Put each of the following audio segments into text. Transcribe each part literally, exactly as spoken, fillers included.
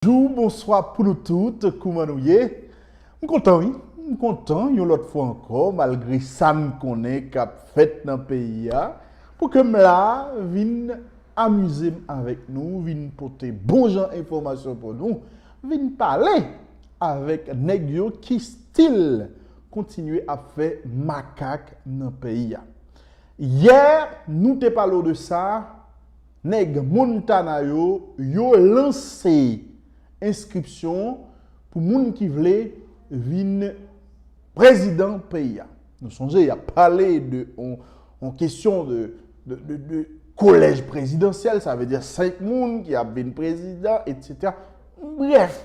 Bonjou, bonswa pou nou tout, kouman nou ye? M kontan wi, m kontan yon lòt fwa ankò, malgre sa n konnen k ap fèt nan peyi a, pou ke m la vin amize m avèk nou, vin pote bon jan enfòmasyon pou nou, vin pale avèk nèg yo ki still kontinye ap fè makak nan peyi a. Yè, nou te pale w de sa, nèg Montana yo, yo lanse enskripsyon pou moun ki vle vin prezidan peyi a. Nou sonje, y ap pale de on, on kesyon de, de, de, de kolèj prezidansyèl, sa vle di senk moun ki ap vin prezidan, etsetera. Brèf,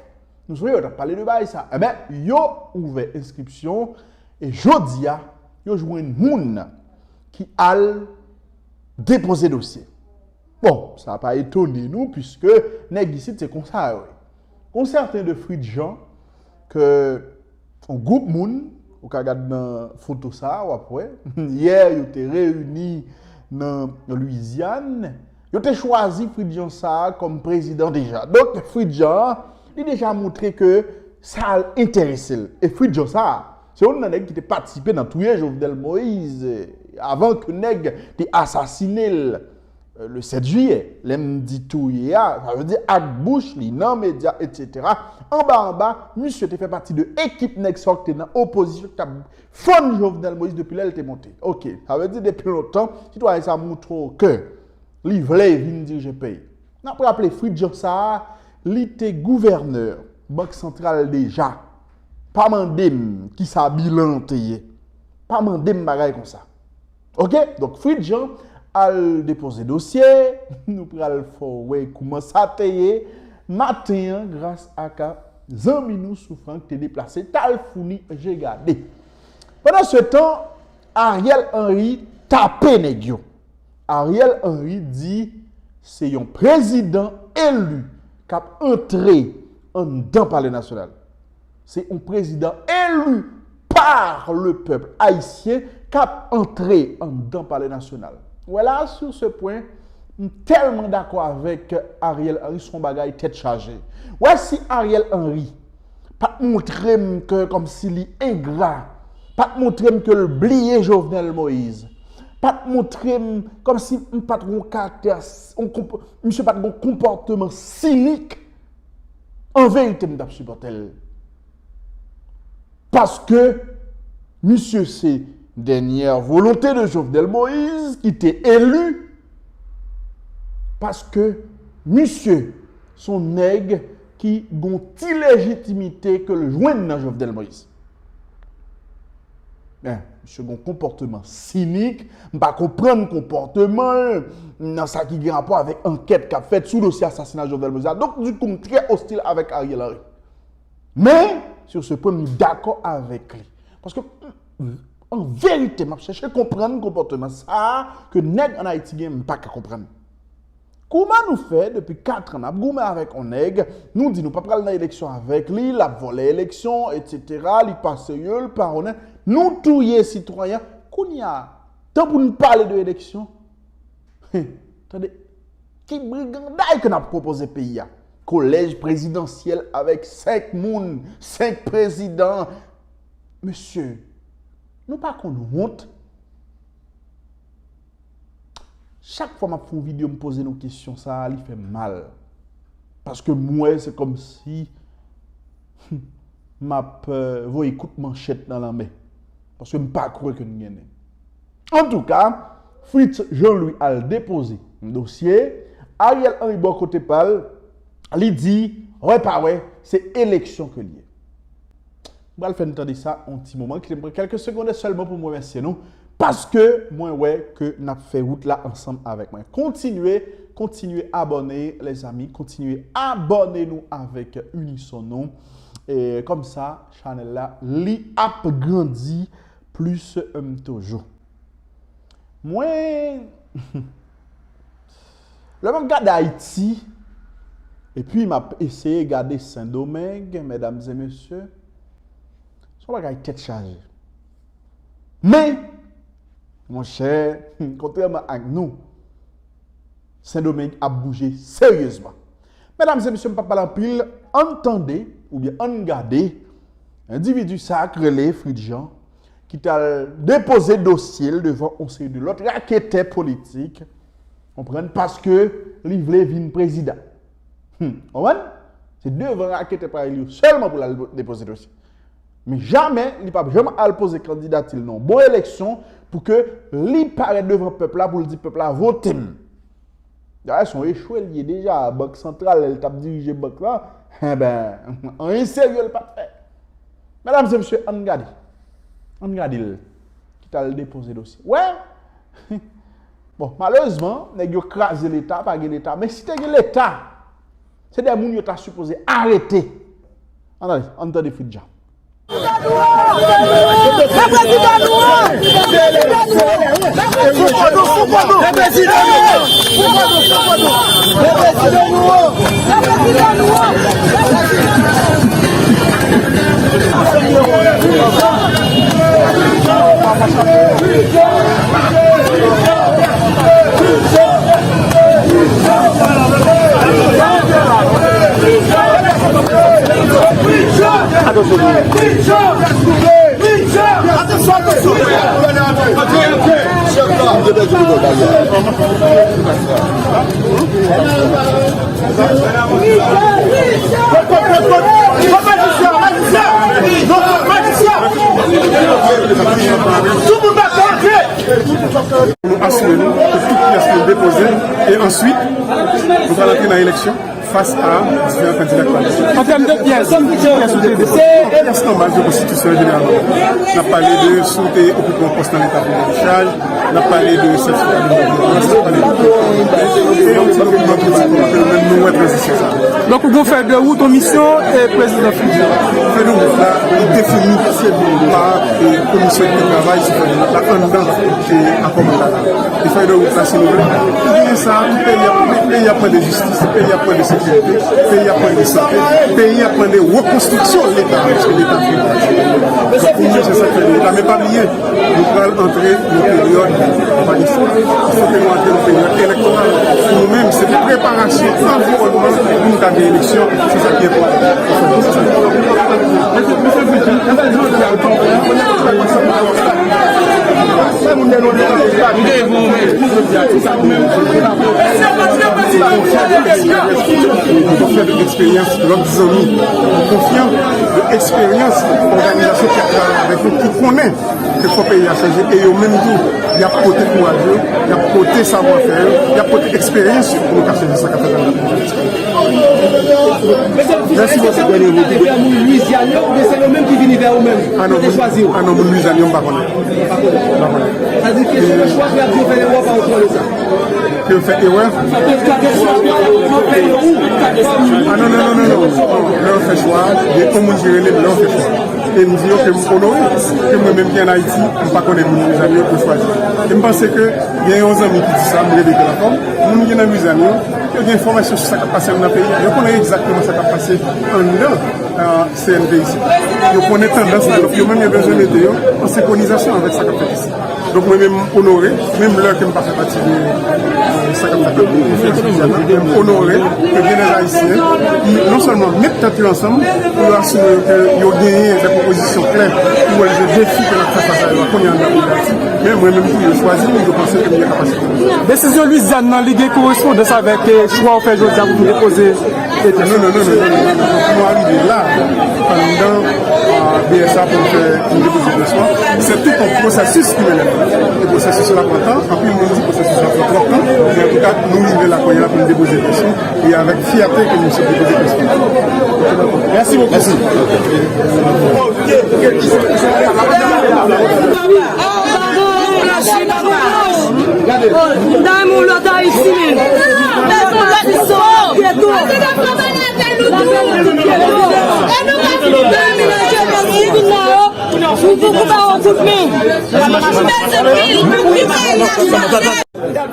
nou sonje, yo t ap pale de bagay sa. Enben, yo ouvè enskripsyon e jodi a, yo jwenn moun ki al depoze dosye. Bon, sa pa etone nou, piske nèg isit se konsa yo ye. Yon sèten de Fritz Jean, ke yon gwoup moun, ou ka gad nan foto sa, w ap wè, yè yo te reyini nan Lwizyàn, yo te chwazi Fritz Jean sa a kòm prezidan deja. Donk, Fritz Jean an, li deja montre ke sa enterese l. E Fritz Jean sa a, se youn nan nèg ki te patisipe nan touye Jovenel Moïse, eh, avan ke nèg te asasine l, eh, le sèt jiyè. Lè m di touye a, sa vle di ak bouch li, nan medya, etsetera. Anba anba, misye te fè pati de ekip nèg sa yo ki te nan opozisyon, ki t ap fann Jovenel Moïse depi lè l te monte. Oke, sa vle di depi lontan, sitwayen sa a montre w ke li vle vin dirije peyi. N ap raple, Fritz Jean sa a, li te gouvènè Bank Santral deja. Pa mande m kisa bilan an te ye. Pa mande m bagay konsa. Oke? Donk, Fritz Jean al depoze dosye. Nou pral fè w wè kouman sa te ye. Maten an, gras ak zanmi nou Soufrank te deplase, t al founi je gade. Pandan se tan, Ariel Henry tape nèg yo. Ariel Henry di se yon prezidan eli k ap antre anndan Palè Nasyonal. Se yon prezidan eli par le pèp ayisyen k ap antre anndan Palè Nasyonal. Wè la, sur ce point, m tèlman dakò avèk Ariel Henry, se yon bagay tèt chaje. Wè si Ariel Henry pa t montre m ke kòmsi li engra, pa t montre m ke l bliye Jovenel Moïse, pa t montre m kòmsi m pa t gen yon karaktè, yon konp-, misye pa t gen yon konpòteman sinik, an verite, m t ap sipòte l. Paske misye se dènyè volonte de Jovenel Moïse ki te eli. Paske misye se yon nèg ki gen yon ti lejitimite ke l jwenn nan Jovenel Moïse. Men, misye gen yon konpòteman sinik. M pa konprann konpòteman l nan sa ki gen rapò avèk ankèt k ap fèt sou dosye asasina Jovenel Moïse la. Donk, dikou, m trè ostil avèk Ariel Henry. Men, sur ce point, m dakò avèk li. Paske, an verite, m ap chèche konprann konpòteman sa a ke nèg ann Ayiti gen, m pa ka konprann. Kouman nou fè, depi kat an, n ap goumen avèk yon nèg, nou di nou pa pral nan eleksyon avèk li, l ap vòlè eleksyon, etsetera, li pa serye, l pa onèt, nou touye sitwayen. Kounye a, tan pou n pale de eleksyon, tande, ki briganday ke n ap pwopoze peyi a? Kolèj prezidansyèl avèk senk moun, senk prezidan. Mesye, nou pa konn wont? Chak fwa m ap fè yon videyo, m poze nou kesyon sa a, li fè m mal. Paske m wè se kòmsi m ap, euh, voye kout manchèt nan lanmè. Paske m pa kwè ke n gennen. Antouka, Fritz Jean Louis al depoze dosye, Ariel Henry bò kote pa l, li di, wè pa wè, se eleksyon ke l ye. M pral fè n tande sa yon ti moman. Kite m pran kèlke segondè sèlman pou m remèsye nou, paske mwen wè ke n ap fè wout la ansanm avèk mwen. Kontinye, kontinye abòne, lèzami, kontinye abòne nou avèk Unison nou. E kòmsa, chanèl la, li ap grandi plis, em, toujou. Mwen, lè m ap gade Ayiti, epi m ap eseye gade Sendomeng, medam e mesye, se yon bagay tèt chaje. Men, monchè, kontrèman ak nou, Sendomeng ap bouje seryezman. Medam e mesye, m p ap pale anpil, Ann tande, oubyen ann gade, endividi sa a k rele Fritz Jean, ki t al depoze dosye l devan yon seri de lòt raketè politik, konprann, paske li vle vin prezidan. Hmm, konprann? Se devan raketè parèy li yo sèlman pou l al depoze dosye. Men jamè, li p ap janm al poze kandidati l nan yon bon eleksyon pou ke li parèt devan pèp la pou l di pèp la vote m. Dayè, se yon echwe l ye deja. Bank Santral, lè l t ap dirije bank la, enben, anyen serye l pa t fè. Medam e mesye, ann gade. Ann gade l ki t al depoze dosye. Wè! Bon, malerezman, nèg yo kraze Leta, pa gen Leta. Men si te gen Leta, se de moun yo ta sipoze arete. Ann tande, ann tande Fritz Jean. Nou asire nou ke tout pyès nou depoze e answit, nou pral antre nan eleksyon fas a diferan kandida k pral. An tèm de pyès, ki pyès ou te depoze? Pyès nan baz de konstitisyon jeneralman. N ap pale de si w te okipe yon pòs nan Leta pou chaj, n ap pale de sètifika de rezidan, n ap pale de e yon ti dokiman politik pou nou fè menm nou wè tranzisyon sa. Donk, ou gon fèy de wout, yon misyon e prezidan Fritz Jean. Fèy de wout la, li defini pa e komisyon ki travay sou fèy de wout la anndan e akò manda la. E fèy de wout la, se nou menm ki genyen sa, tout peyi ap, peyi ap mande jistis, peyi ap mande sekirite, peyi ap mande sante, peyi ap mande rekonstriksyon Leta, paske Leta fini. Donk, pou mwen, se sa k fèy de wout la. Men pa bliye, nou pral antre nan peryòd, nou pa gen chwa. Fòk nou antre nan peryòd elektoral. Pou nou menm, se preparasyon anviwònman pou nou ka gen eleksyon. Se sa ki enpòtan. Konfyan de eksperyans lòt zanmi. Konfyan de eksperyans òganizasyon ki ap travay avèk nou, ki konnen ke fò peyi a chanje, e yo menm tou, y ap pote kouraj yo, y ap pote savwafè yo, y ap pote eksperyans yo pou nou ka chanje sa k ap fèt anndan peyi a. Mèsi bòs. Dènye mo. Te fè moun Lwizyàn yo, oubyen se yo menm ki vini vè ou menm? Ah non, moun Lwizyàn yo, m pa konnen. M pa konnen. Sa di ke se yon chwa ki ap di w fè lè w pa w pran le sa. Ke yo fè erè? Ah non, non, non, non, non. Lè yo fè chwa, gen yon moun ki rele m, lè yo fè chwa. E m di yo ke m onore ke mwen menm ki ann Ayiti, m pa konnen moun Lwizyàn yo pou chwazi. E m panse ke gen yon zanmi ki di sa, m repete l ankò, moun ki nan Lwizyàn yo, yo gen enfòmasyon sou sa k ap pase anndan peyi a. Yo konnen egzakteman sa k ap pase anndan, euh, C N P isit. Yo konnen tandans la, donk yo menm yo bezwen mete yo an senkronizasyon avèk sa k ap fèt isit. Donk mwen menm m onore, menm lè ke m pa fè pati de, euh, sa k ap fèt nan peyi a, men m onore ke gen dè Ayisyen ki non sèlman met tèt yo ansanm pou yo asire yo ke yo genyen dè pwopozisyon klè pou yo releje defi ke n ap fè fas a yo a kounye a anndan peyi Dayiti, men mwen menm tou, yo chwazi m, yo panse ke m gen kapasite. Desizyon Lwizyàn nan, li gen korespondans avèk, eh, chwa w fè jodi a pou vin depoze. Non, non, non, non, non, non, non. Pou nou arive la, anndan, euh, B S A pou nou fè yon depoze de swa, se tout yon pwosesis ki mennen. E pwosesis la pran tan, anpil moun di pwosesis la pran twòp tan, men antouka, nou rive la kounye a pou nou depoze de swa, e avèk fyète ke nou se depoze de swa. Mèsi bokou. Mèsi. Gade. Dam ou lòt Ayiti, men. Dam ou lòt Ayiti, men. Ou pou koupe yon kout men. Dam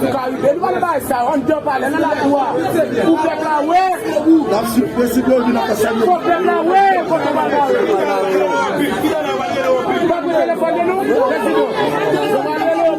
sou Karibe, nou pa nan bagay sa yo. Anndan palè, nan lakou a. Pou pèp la wè. Fò pèp la wè kote w pral pale. Ou pa pran telefòn de nou? Prezidan.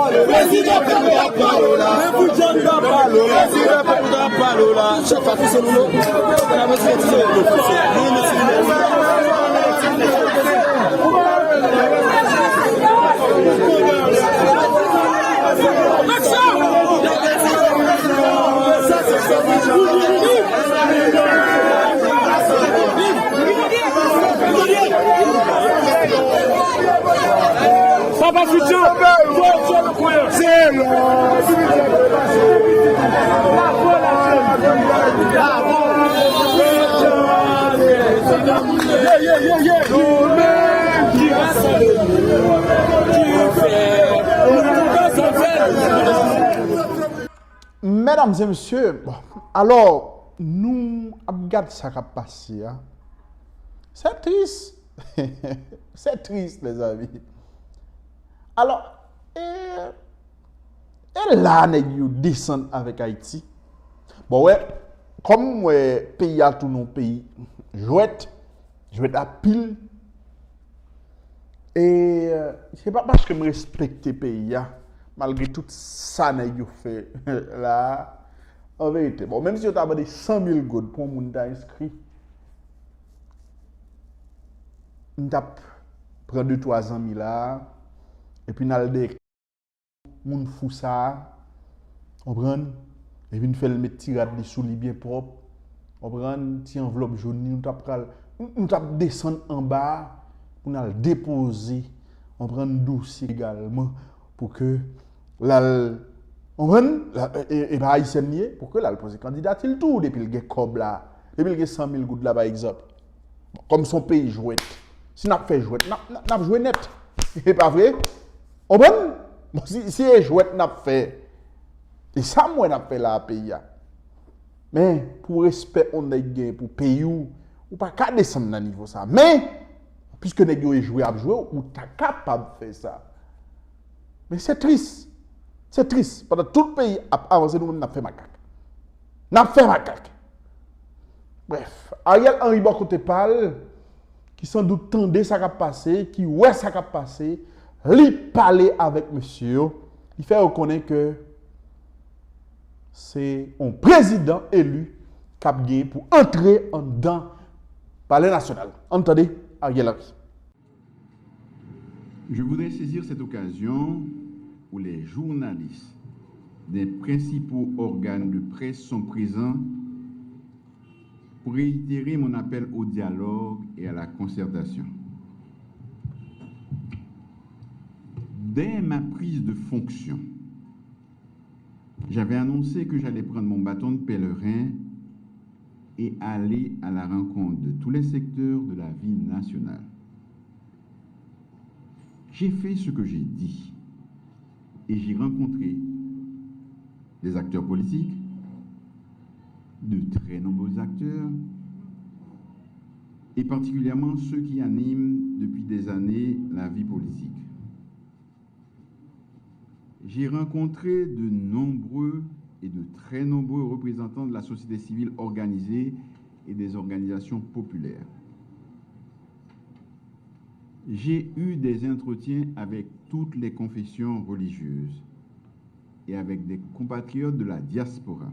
pale w la. Prezidan pèp la ap pale w la. Men pou John pa pale w la. Prezidan pèp la ap pale w la. Chèf a fè sou nou. N ap retire ti nou. Papa Soutien, fò Dye nou kwè. Se lò. Medam e mesye, bon, alò, nou ap gad sa k ap pase a. Se tris. Se tris, lèzanmi. Alò, e, e la nèg yo desann avèk Ayiti. Bon, wè, kòm m wè peyi a tounen yon peyi jwèt, jwèt ap pil, e, e, se pa paske m respekte peyi a, malgre tout sa nèg yo fè la a, an verite. Bon, menm si yo ta mande san mil goud pou yon moun ta enskri, m t ap pran de twa zanmi la a, epi n al dèyè moun fou sa a, konprann? Epi n fè l met ti rad li sou li byen pwòp, konprann? Ti anvlòp jòn li, nou t ap pral, nou, nou t ap desann anba a pou n al depoze, konprann, dosye egalman pou ke l al, konprann? E, e, e pa ayisyen li ye, pou ke l al poze kandidati l tou, depi l gen kòb la, depi l gen san mil goud la, pa egzanp. Bon, kòm se yon peyi jwèt, si n ap fè jwèt, n ap, n ap, n ap jwe nèt. E pa vre? Konprann? Bon, si, si e jwèt n ap fè, e sa m wè n ap fè la a peyi a. Men, pou respè yon nèg gen pou peyi w, ou pa ka desann nan nivo sa. Men, piske nèg yo e jwe ap jwe, ou ta kapab fè sa. Men se tris. Se tris. Pandan tout peyi ap avanse, nou menm n ap fè makak. N ap fè makak. Brèf, Ariel Henry bò kote pa l, ki sandout tande sa k ap pase, ki wè sa k ap pase, li pale avèk mesye yo, li fè yo konnen ke se yon prezidan eli k ap gen pou antre anndan Palè Nasyonal. Ann tande Ariel Henry. Je voudrais saisir cette occasion où les journalistes des principaux organes de presse sont présents pour réitérer mon appel au dialogue et à la concertation. Dès ma prise de fonction, j'avais annoncé que j'allais prendre mon bâton de pèlerin et aller à la rencontre de tous les secteurs de la vie nationale. J'ai fait ce que j'ai dit et j'ai rencontré des acteurs politiques, de très nombreux acteurs, et particulièrement ceux qui animent depuis des années la vie politique. J'ai rencontré de nombreux et de très nombreux représentants de la société civile organisée et des organisations populaires. J'ai eu des entretiens avec toutes les confessions religieuses et avec des compatriotes de la diaspora.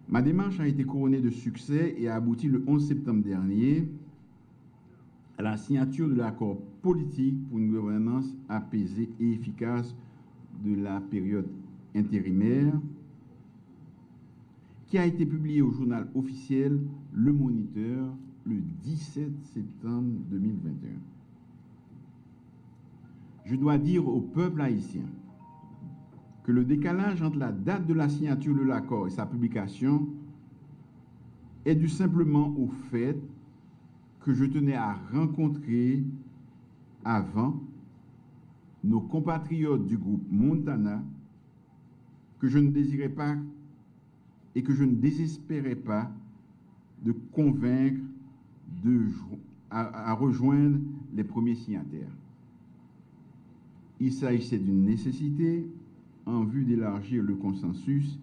Ma démarche a été couronnée de succès et a abouti le onze septembre dernier à la signature de l'accord politique pour une gouvernance apaisée et efficace de la période intérimaire, qui a été publié au journal officiel Le Moniteur le dix-sept septembre deux mille vingt et un. Je dois dire au peuple haïtien que le décalage entre la date de la signature de l'accord et sa publication est dû simplement au fait que je tenais à rencontrer avant nos compatriotes du groupe Montana, que je ne désirais pas et que je ne désespérais pas de convaincre de, à, à rejoindre les premiers signataires. Il s'agissait d'une nécessité en vue d'élargir le consensus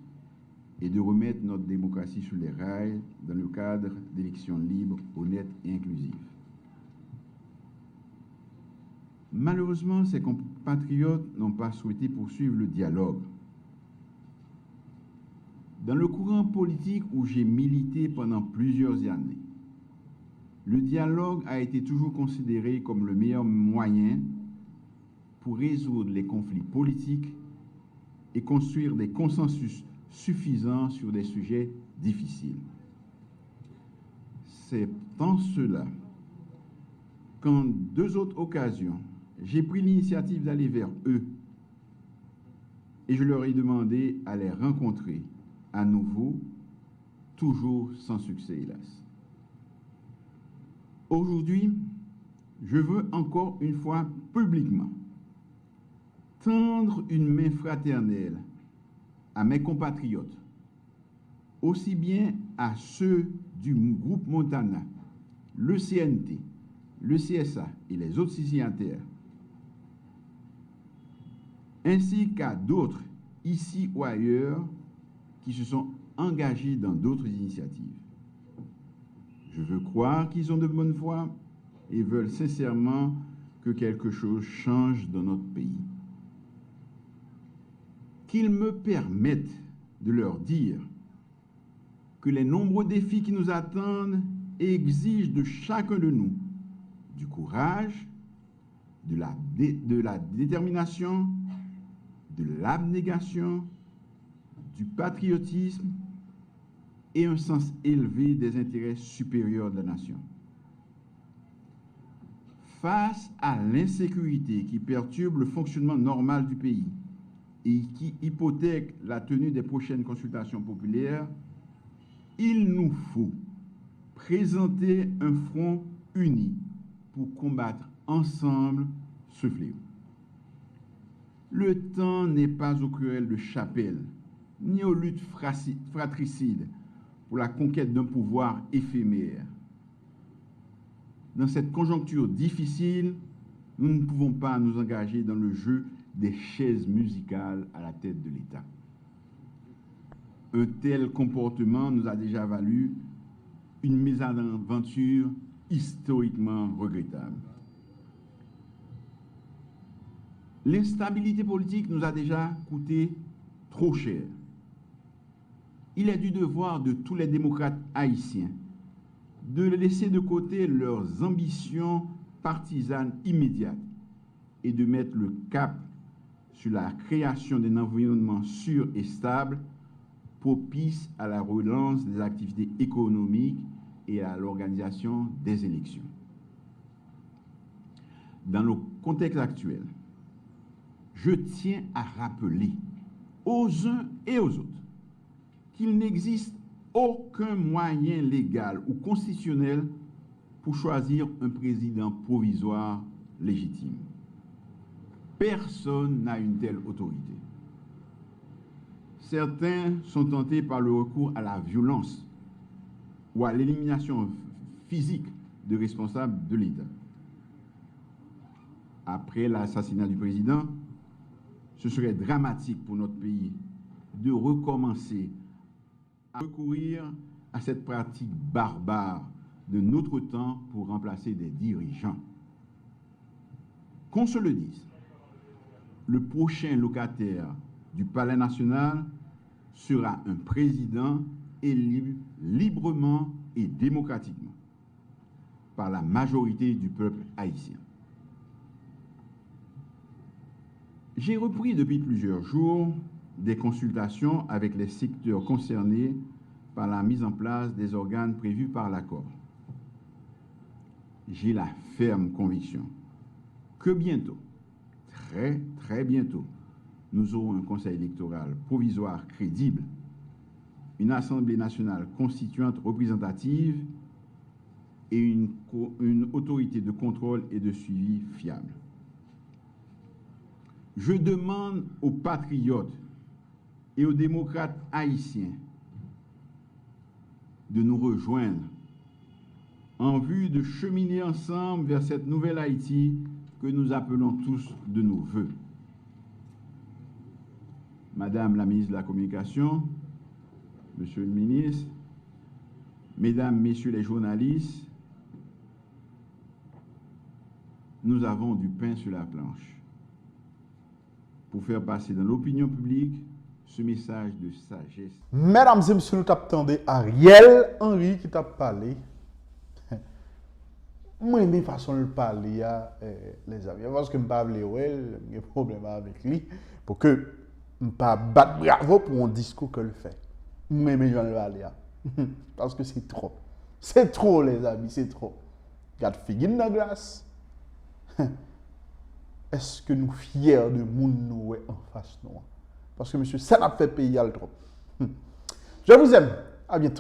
et de remettre notre démocratie sur les rails dans le cadre d'élections libres, honnêtes et inclusives. Malheureusement, ces compatriotes n'ont pas souhaité poursuivre le dialogue. Dans le courant politique où j'ai milité pendant plusieurs années, le dialogue a été toujours considéré comme le meilleur moyen pour résoudre les conflits politiques et construire des consensus suffisants sur des sujets difficiles. C'est en cela qu'en deux autres occasions, j'ai pris l'initiative d'aller vers eux et je leur ai demandé à les rencontrer à nouveau, toujours sans succès, hélas. Aujourd'hui, je veux encore une fois publiquement tendre une main fraternelle à mes compatriotes, aussi bien à ceux du groupe Montana, le C N T, le C S A et les autres signataires, ainsi qu'à d'autres, ici ou ailleurs, qui se sont engagés dans d'autres initiatives. Je veux croire qu'ils ont de bonne foi et veulent sincèrement que quelque chose change dans notre pays. Qu'ils me permettent de leur dire que les nombreux défis qui nous attendent exigent de chacun de nous du courage, de la, dé- de la détermination, de l'abnégation, du patriotisme et un sens élevé des intérêts supérieurs de la nation. Face à l'insécurité qui perturbe le fonctionnement normal du pays et qui hypothèque la tenue des prochaines consultations populaires, il nous faut présenter un front uni pour combattre ensemble ce fléau. Le temps n'est pas aux querelles de chapelle, ni aux luttes fraci- fratricides pour la conquête d'un pouvoir éphémère. Dans cette conjoncture difficile, nous ne pouvons pas nous engager dans le jeu des chaises musicales à la tête de l'État. Un tel comportement nous a déjà valu une mésaventure historiquement regrettable. L'instabilité politique nous a déjà coûté trop cher. Il est du devoir de tous les démocrates haïtiens de laisser de côté leurs ambitions partisanes immédiates et de mettre le cap sur la création d'un environnement sûr et stable propice à la relance des activités économiques et à l'organisation des élections. Dans le contexte actuel, je tiens à rappeler aux uns et aux autres qu'il n'existe aucun moyen légal ou constitutionnel pour choisir un président provisoire légitime. Personne n'a une telle autorité. Certains sont tentés par le recours à la violence ou à l'élimination physique de responsables de l'État. Après l'assassinat du président, ce serait dramatique pour notre pays de recommencer à recourir à cette pratique barbare de notre temps pour remplacer des dirigeants. Qu'on se le dise, le prochain locataire du Palais national sera un président élu librement et démocratiquement par la majorité du peuple haïtien. J'ai repris depuis plusieurs jours des consultations avec les secteurs concernés par la mise en place des organes prévus par l'accord. J'ai la ferme conviction que bientôt, très, très bientôt, nous aurons un Conseil électoral provisoire crédible, une Assemblée nationale constituante représentative et une, une autorité de contrôle et de suivi fiable. Je demande aux patriotes et aux démocrates haïtiens de nous rejoindre en vue de cheminer ensemble vers cette nouvelle Haïti que nous appelons tous de nos vœux. Madame la ministre de la Communication, Monsieur le ministre, Mesdames, Messieurs les journalistes, nous avons du pain sur la planche pour faire passer dans l'opinion publique ce message de sagesse. Medam e mesye, nou t ap tande Ariel Henry ki t ap pale. Mwen renmen fason l pale a, eh, lèzanmi. Paske m pa vle wè l, m gen pwoblèm avèk li. Pou ke m pa bat bravo pou yon diskou ke l fè. M renmen jan l pale a. Paske se twòp. Se twò, lèzanmi, se twò. Gad figi n nan glas. Èske nou fyè de moun nou wè anfas nou an? Paske, mesye, sa n ap fè peyi a l twòp. Je vous aime. À bientôt.